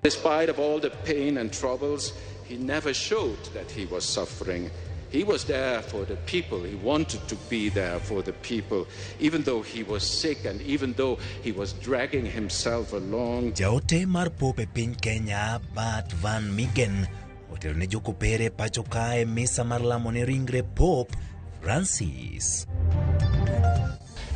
Despite of all the pain and troubles, he never showed that he was suffering. He was there for the people. He wanted to be there for the people, even though he was sick and even though he was dragging himself along. Jaote mar Pope e piny Kenya Bart Van Migen otelo ne jokopere pacho kae misa mar lamo ne ringre Pope Francis.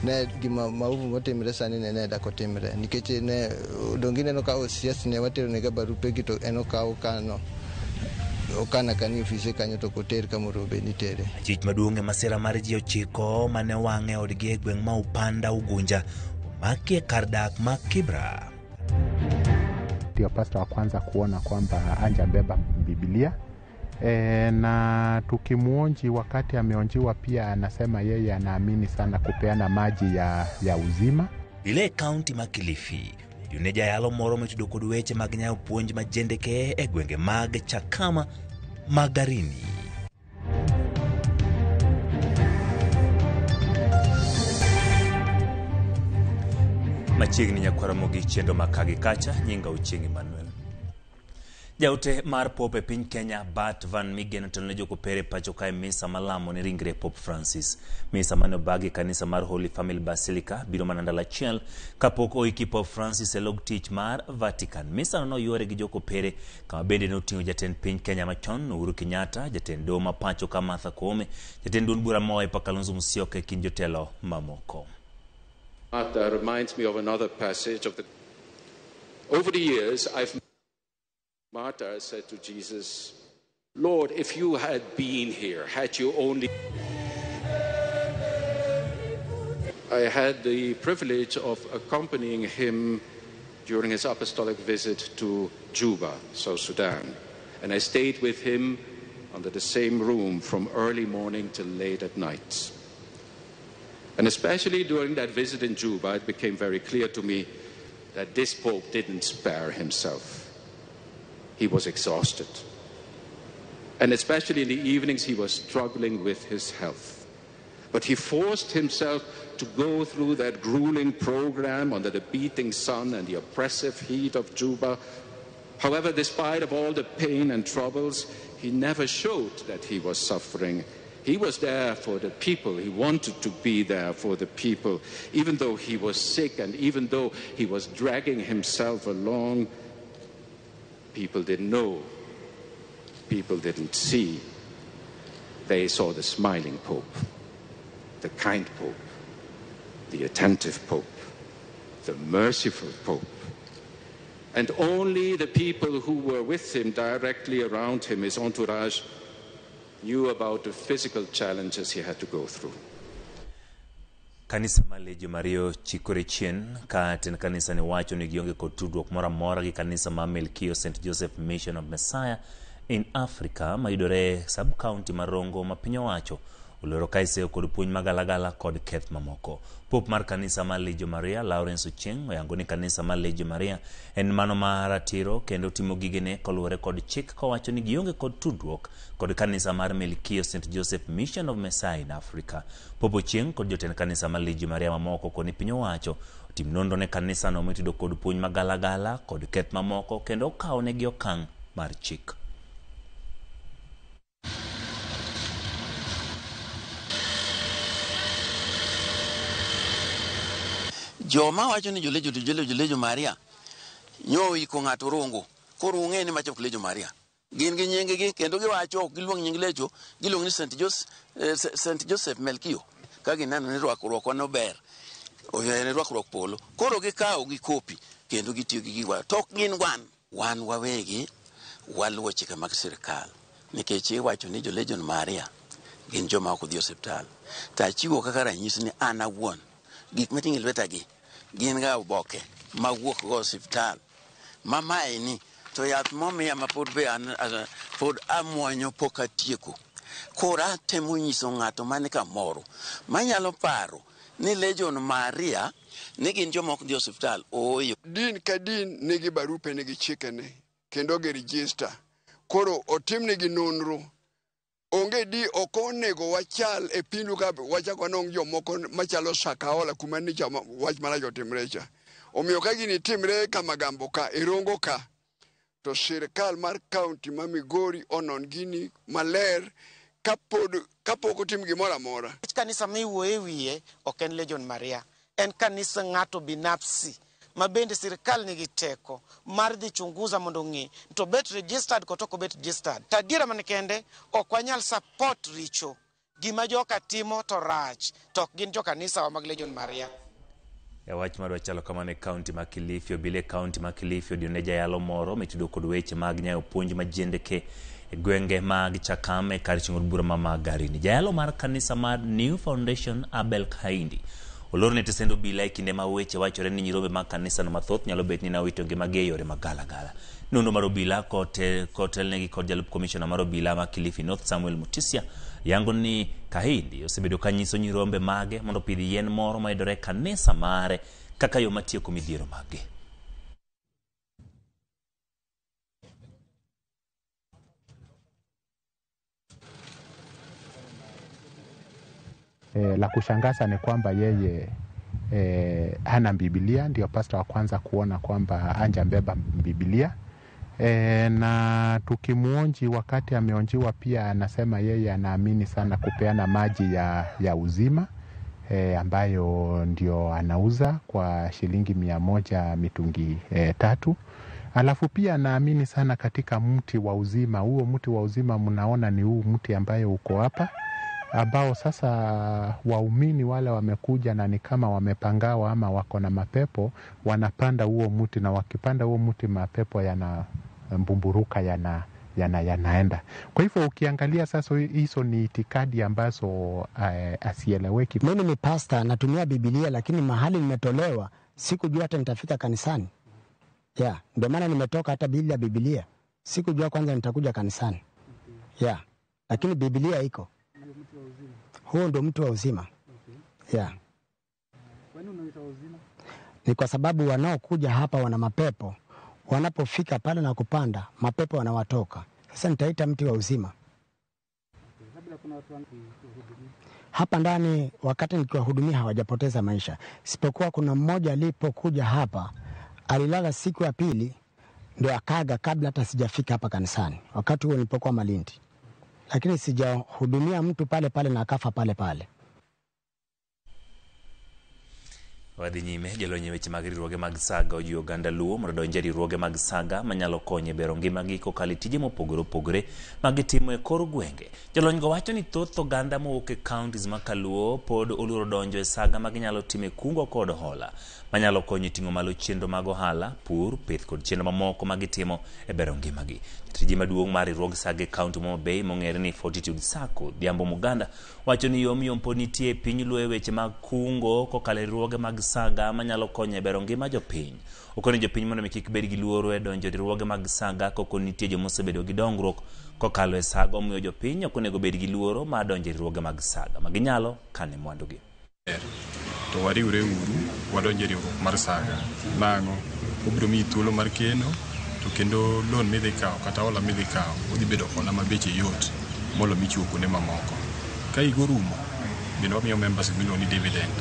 Ne gima maovu motimre sani ne dak otimre nikech ne donge ineno ka OCS ne watero nega barupe gi to en okawo kano okana kani ofise kanyo to ok oter kamoro obed ni itere. Achich maduong' e masira mar ji 9 mane owang' e odgi e gweng' ma Upanda Ugunja omaki e kar dak ma Kibra. Ndio pasta wa kwanza kuona kwamba hajabeba Biblia. Na tukimuonji wakati ameonjiwa pia anasema yeye anaamini sana kupeana maji ya uzima. Ile kaunti ma Kilifi yune jayalo moro mitudo kod weche mag nyayo puonj ma jendeke e gwenge mag Chakama Magarini. Machiegni nyakwara mogi chenro makagi kacha nyinga Ochieng' Emmanuel. Jaote mar Pope e piny Kenya Bart Van Migen otelo ne jokopere pacho kae misa malamo ne ringre Pope Francis. Misa mane obagi kanisa mar Holy Family Basilica biro mana ndalo achiel kapok oiki Pope Francis e log tich mar Vatican. Misa no noyuore gi jokopere kama bende noting'o jatend piny Kenya machon Uhuru Kenyatta, jatend doho ma pacho ka Martha Koome, jatend duond bura moa e Kalonzo Musyoka e kind jotelo mamoko. Martha reminds me of another passage of the... Over the years, I've... Martha said to Jesus, Lord, if you had been here, had you only... I had the privilege of accompanying him during his apostolic visit to Juba, South Sudan. And I stayed with him under the same room from early morning till late at night. And especially during that visit in Juba, it became very clear to me that this Pope didn't spare himself. He was exhausted. And especially in the evenings, he was struggling with his health. But he forced himself to go through that grueling program under the beating sun and the oppressive heat of Juba. However, despite of all the pain and troubles, he never showed that he was suffering. He was there for the people. He wanted to be there for the people. Even though he was sick and even though he was dragging himself along, people didn't know. People didn't see. They saw the smiling Pope, the kind Pope, the attentive Pope, the merciful Pope. And only the people who were with him directly around him, his entourage, knew about the physical challenges he had to go through. Kanisa mar Legio Maria chikore chien ka tend kanisa ni wacho ni gionge kod tudruok moro amora gi kanisa mar Melkio St Joseph Mission of Messiah in Africa mayudore sub-county mar Rongo ma piny owacho oloro ka iseyo kod puonj magalagala kod keth mamoko. Pope mar kanisa mar Legio Maria Lawrence Ochieng oyango ni kanisa mar Legio Maria en mano mar ratiro kendo timo gigene koluwore kod chik kowacho ni gionge kod tudruok kod kanisa mar Melkio St Joseph Mission of Messiah in Africa. Pope Ochieng kod jotend kanisa mar Legio Maria mamoko koni piny owacho otim nonro ne kanisano mitudo kod puonj magalagala kod keth mamoko kendo okawo negi okang' mar chik. Joma wacho ni jolejo to jolejo Legio Maria nyo iko ng'ato Rongo koro ung'e ni macho Legio Maria gin gi nying gi kendo giwacho ok giluong nying Legio giluong ni St Joseph Melkio ka gineno ni rwakruok no ber en rwakruok polo koro gikawo gi kopi kendo gitiyo gi giwa to ok gin wan wawegi waluwo chike mag sirikal nikech iwacho ni jo-Legio Maria gin joma ok odhi osiptal to achiwo kaka ranyisi ni an awuon gik mating'o e lweta gi gin ga oboke mawuok go osiptal ma mae ni to yath momiya ma pod be an pod amuonyo pok atieko. Koro atemo nyiso ng'ato man kamoro manyalo paro ni Legion Maria ni gin joma ok dhi osiptal. Ooyo. Din ka din nigi barupe nigi chikene kendo gi register. Koro otimnegi nonro. Onge di ok onego wachal e pinyu ka wachak wanong' jomoko machalo Sakaola kuma nicha wach marach otimre cha. Omiyo ka gini timre Kamagambo ka, e Rongo ka, To sirkal mar kaunti ma Migori onon gini maler kapok otim gimoro amora. Kanisa miwuoye e wiye ok en Legion Maria, en kanisa ng'ato binafsi ma bende sirkal nigi teko mar dhi chunguza mondo ong'e to bet registered kata ok obet registered. To adiera man kende ok wanyal support richo. Gima joka timo to rach to ok gin jokanisa wa mag Legion Maria. E wach madwa chalo kamano e kaunti ma Kilifi, obila e kaunti ma Kilifi odiyo ne jayalo moro mitudo kod weche mag nyayo puonj majendeke e gwenge mag Chakam e kar chung' od bura ma Magarini. Jayalo mar kanisa mar New Foundation Abel Kaindi olorne tesend obila e kinde ma weche wachore ni nyirombe mag kanisano mathoth nyalo bet ni ne owito ngimagi e yore magalagala. Nonro mar obila kotelnegi kod jalup komishona mar obila ma Kilifi North Samuel Mutisia yango ni Kahindi osebedo ka nyiso nyirombe mage mondo opidh yien moro mayudore e kanisa mare kaka yo matieko midhiero maggi. La kushangaza ni kwamba yeye hana Biblia, ndio pasta wa kwanza kuona kwamba hajabeba Biblia. Na tukimuonji wakati ameonjiwa pia anasema yeye anaamini sana kupeana maji ya uzima ambayo ndio anauza kwa shilingi 100 mitungi 3. Alafu pia anaamini sana katika mti wa uzima. Huo mti wa uzima mnaona ni huu mti ambayo uko hapa, ambao sasa waumini wale wamekuja na ni kama wamepangawa ama wako na mapepo, wanapanda huo mti, na wakipanda huo mti mapepo yanambumburuka, yanaenda. Kwa hivyo ukiangalia sasa hizo ni itikadi ambazo asieleweki. Mimi ni pastor, natumia Biblia, lakini mahali nimetolewa sikujua hata nitafika kanisani. Yeah, ndio maana nimetoka hata bila Biblia. Sikujua kwanza nitakuja kanisani. Yeah, lakini Biblia iko. Huo ndio mti wa uzima. Okay. Yeah. Kwani unaita uzima? Ni kwa sababu wanaokuja hapa wana mapepo. Wanapofika pale na kupanda, mapepo wanawatoka. Sasa nitaita mti wa uzima. Okay. Labda kuna watu wanahudumia. Hapa ndani wakati nikiwahudumia hawajapoteza maisha. Isipokuwa kuna mmoja alipokuja hapa, alilala siku ya pili ndio akaga kabla hata sijafika hapa kanisani. Wakati huo nilipokuwa Malindi. Lakini sijahudumia mtu pale pale na akafa pale pale. Wadhi nyime, jolony e weche mag riwruoge mag saga ojiwo oganda Luo mondo odonj e riwruoge mag saga manyalo konyo e bero ngimagi kokalo e tije mopogore opogore ma gitimo e kor gwenge. Jolony go wacho ni thoth oganda mowuok e counties ma kaluo pod oluoro donjo e saga ma ginyalo timo e kungo kod hola manyalo konyo e ting'o malo chenro mag ohala, pur, pith kod chenro mamoko ma gitimo e bero ngimagi. Jatiji maduong' mar riwruog saga e county ma Homa Bay mong'ere ni Fortitude Sacco, Odhiambo Muganda, wacho ni yom yom pod nitie e piny Luo e weche mag kungo kokalo e riwruoge mag saga manyalo konyo e bero ngima jopiny. Okone jopiny mondo mi kik bed gi luoro e donjo e riwruoge mag saga koko nitie joma osebedo gi dongruok kokalo e saga, omiyo jopiny ok onego bed gi luoro mar donjo e riwruoge mag saga ma ginyalo kane mwandugi. To wariwre uru wadonjo e riwruok mar saga. Nang'o? Obiro miyi thuolo mar keno, to kendo loan midhi kawo kata hola midhi kawo odhi bedo hola ma beche yot molo michiwo kuonde mamoko. Ka higa orumo, bende wamiyo members gimiluongo ni dividend.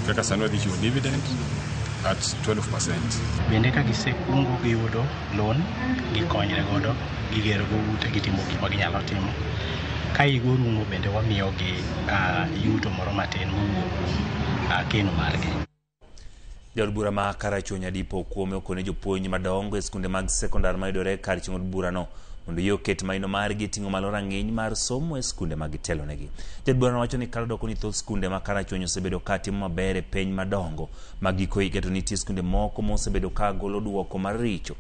Kaka sani wadhi chiwo dividend at 12%. Bende ka gisekungo giyudo loan, gikonyre godo, gigero go ute, gitimo gik ma ginyalo timo. Ka higa orumo bende wamiyogi yuto moro matin mowuok kuom keno margi. Jaod bura ma Karachuonyo Adipo Okuome okone jopuonj madongo e skunde mag sekondar mayudore kar chung' od burano mondo yie oket maino margi ting'o malo rang'iny mar somo e skunde ma gitelonegi. Jaod burano wacho ni kata doko ni thoth skunde ma Karachuonyo osebedo ka timo maber e penj madongo mag giko higa, to nitie skunde moko mosebedo ka golo duoko maricho.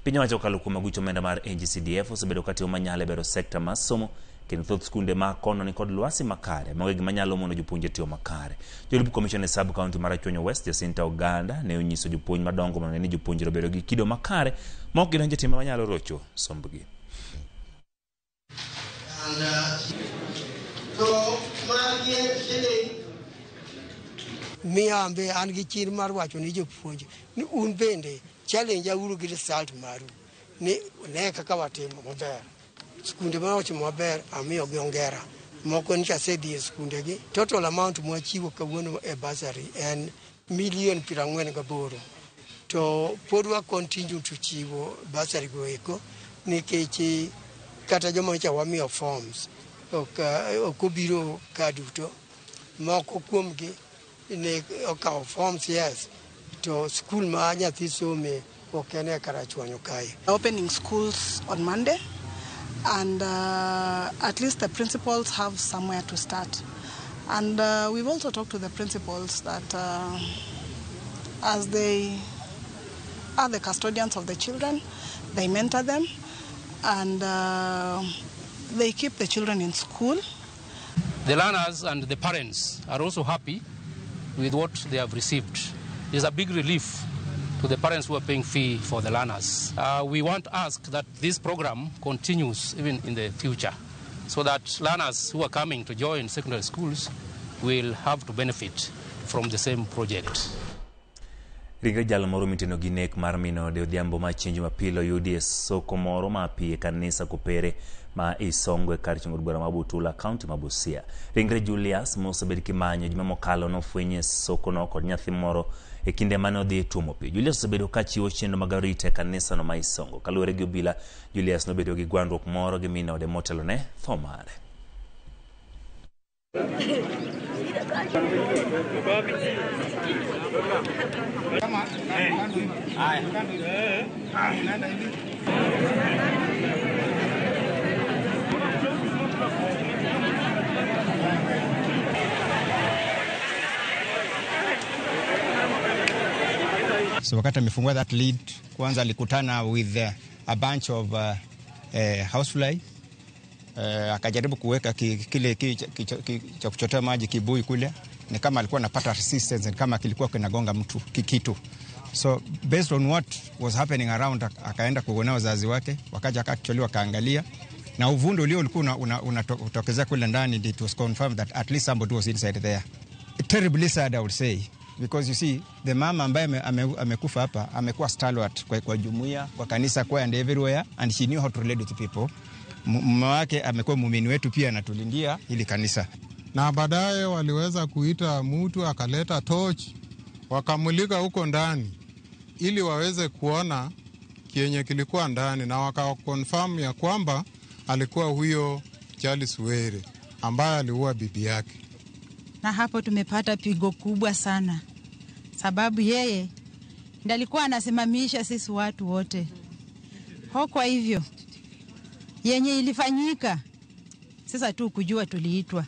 Piny owacho kokalo kuom aguch omenda mar NGCDF osebedo ka timo manyalo e bero sekta mar somo, kendo thoth skunde ma kono ni kod lwasi makare maonge gima nyalo mono jopuonje tiyo makare. Jolup komishona e sub county mar Rachuonyo West Jacinta Oganda ne onyiso jopuonj madongo mondo ni jopuonjre obedo gi kido makare ma ok gidonjo e timbe manyalo rocho sombgi. Miyo ambe an gi chir mar wacho ni jopuonj ni un bende challenge uru gi result maru ni ne kaka watimo maber. Skunde ma otimo maber amiyo gi ongera moko nyicha asedhi e skunde gi. Total amount mwachiwo kawuono e bursary en milion 48. To pod wa continue to chiwo bursary go eko nikech kata joma nyocha wamiyo forms ok obiro ka duto. Moko kuomgi ne okawo forms, yes, to skul ma nyathi some ok en e Karachuonyo kae. Opening schools on Monday, and at least the principals have somewhere to start. And we've also talked to the principals that as they are the custodians of the children, they mentor them, and they keep the children in school. The learners and the parents are also happy with what they have received. It's a big relief to the parents who are paying fee for the learners. We want to ask that this program continues even in the future, so that learners who are coming to join secondary schools will have to benefit from the same project. Ringre jal moro miteno gi nek mar min ode odhiambo ma chieng' Jumapil oyudi e soko moro ma pi e kanisa Kopere ma Isongo e kar chung' od bura ma Butula, kaunti ma Busia. Ringre Julius mosebed kimanyo juma mokalo nofweny e sokono kod nyathi moro e kinde mane odhi tuomo pi. Julius osebedo ka chiwo chenro mag arita e kanisano ma Isongo. Kaluwore gi obila, Julius nobedo gi gwandruok moro gi min ode motelo ne tho mare. So wakati amefungua that lead, kwanza alikutana with a bunch of housefly. Akajaribu kuweka kile cha kuchotea maji kibuyu kule, ni kama alikuwa anapata resistance, ni kama kilikuwa kinagonga mtu kikitu. So based on what was happening around, akaenda kuona wazazi wake, wakaja actually wakaangalia, na uvundo ulio ulikuwa unatokezea kule ndani, it was confirmed that at least somebody was inside there. Terribly sad, I would say, because you see the mama ambaye amekufa hapa amekuwa stalwart kwa jumuiya, kwa kanisa, kwa and everywhere, and she knew how to relate to people. Mume wake amekuwa muumini wetu pia, anatulindia ili kanisa. Na baadaye waliweza kuita mtu akaleta torch, wakamulika huko ndani ili waweze kuona kienye kilikuwa ndani, na wakakonfirm ya kwamba alikuwa huyo Charles Were ambaye aliua bibi yake. Na hapo tumepata pigo kubwa sana, sababu yeye ndiye alikuwa anasimamisha sisi watu wote. Kwa hivyo yenye ilifanyika sasa tu kujua tuliitwa.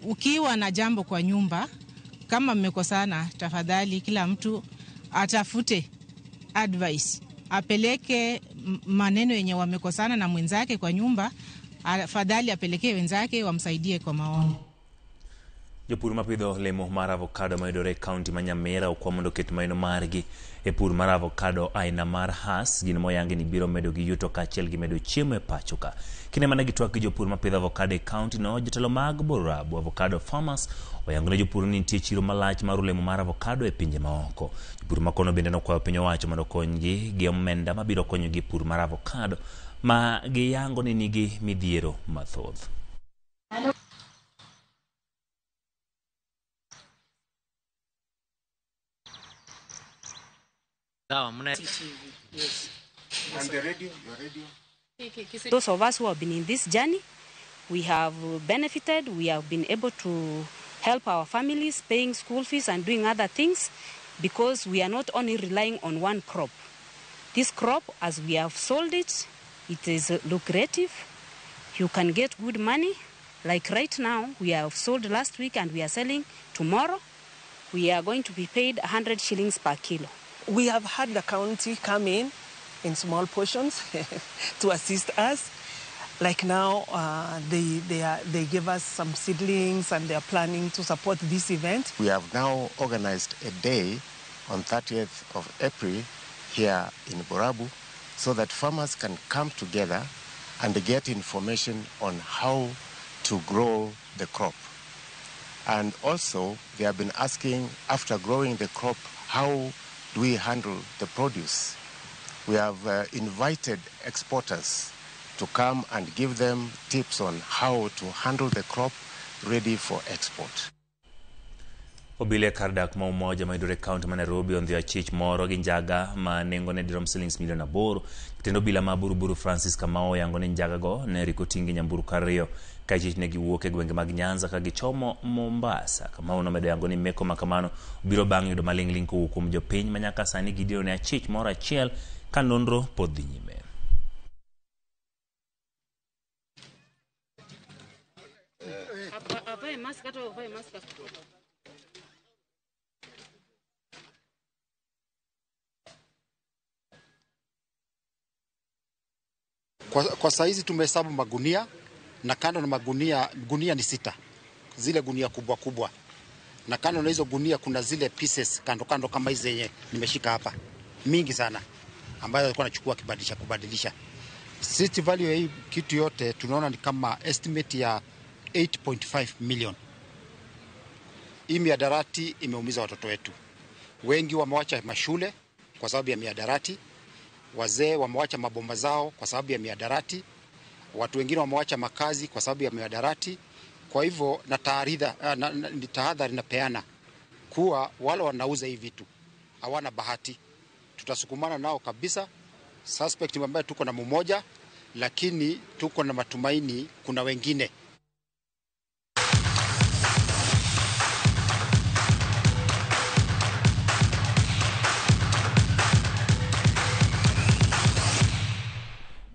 Ukiwa na jambo kwa nyumba, kama mmekosana, tafadhali kila mtu atafute advice, apeleke maneno yenye wamekosana na mwenzake kwa nyumba, afadhali apeleke wenzake wamsaidie kwa maoni. Jopur mapidho olemo mar avocado mayudore e kaunti ma Nyamira okwa mondo oket maino margi e pur mar avocado aina mar Hass, gino moyangi ni biro medo gi yuto kaachiel gi medo chiemo e pacho ka. Kinde mane gitwak gi jopur mapidho avocado e kaunti no, jotelo mag Borabu Avocado Farmers oyango ne jopur ni nitie chiro malach mar olemo mar avocado e pinje maoko. Jopur makono bende nokwayo piny owacho mondo okonygi gi omenda mabiro konyogi e pur mar avocado ma giyango ni nigi midhiero mathoth. Yes. And the radio, your radio? Those of us who have been in this journey, we have benefited. We have been able to help our families, paying school fees and doing other things, because we are not only relying on one crop. This crop, as we have sold it, it is lucrative. You can get good money. Like right now, we have sold last week and we are selling tomorrow. We are going to be paid 100 shillings per kilo. We have had the county come in small portions to assist us. Like now, they give us some seedlings and they are planning to support this event. We have now organized a day on 30th of April here in Borabu so that farmers can come together and get information on how to grow the crop. And also, they have been asking, after growing the crop, how do we handle the produce? We have invited exporters to come and give them tips on how to handle the crop ready for export. Obila e kar dak ma Umoja mayudore e kaunti ma Nairobi ondhiyo achich moro gi njaga ma nengone dirom silings milion 8. Jatend obila ma Buruburu Francis Kamau oyango ni njaga go ne rik oting' gi nyamburko 2 ka achich ne giwuok e gwenge mag Nyanza ka gichomo Mombasa. Kamau nomedo yango ni meko ma kamano biro bang' yudo maling'ling' kowuok kuom jopiny ma nyaka sani gidiro ne achich moro achiel ka nonro pod dhi nyime. Kwa saizi tumehesabu magunia na kando na magunia, gunia ni 6, zile gunia kubwa kubwa, na kando na hizo gunia kuna zile pieces kando kando kama hizi zenye nimeshika hapa mingi sana ambazo alikuwa anachukua kibadilisha kubadilisha. City value ya hii kitu yote tunaona ni kama estimate ya 8.5 million. Hii mihadarati imeumiza watoto wetu. Wengi wamewacha mashule kwa sababu ya mihadarati. Wazee wamewacha mabomba zao kwa sababu ya mihadarati. Watu wengine wamewacha makazi kwa sababu ya mihadarati. Kwa hivyo na tahadhari napeana kuwa wale wanauza hii vitu hawana bahati. Tutasukumana nao kabisa. Suspect ambaye tuko na mmoja, lakini tuko na matumaini kuna wengine.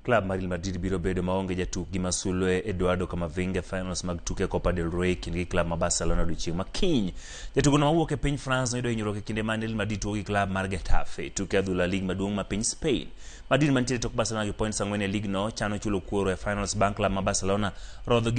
Club mar Real Madrid biro bedo maonge jatukgi ma sulwe Eduardo Camavinga e finals mag tuke Copa del Rey kindgi club ma Barcelona odiochieng' ma kiny. Jatugono mawuok e piny France noyudo hinyruok e kinde mane Real Madrid tugo gi club mar Getafe tuke adhula lig maduong' ma piny Spain. Madrid mantiere tok Barcelona gi points 4 e lig no chano chulo kuoro e finals bang' club ma Barcelona rodho gi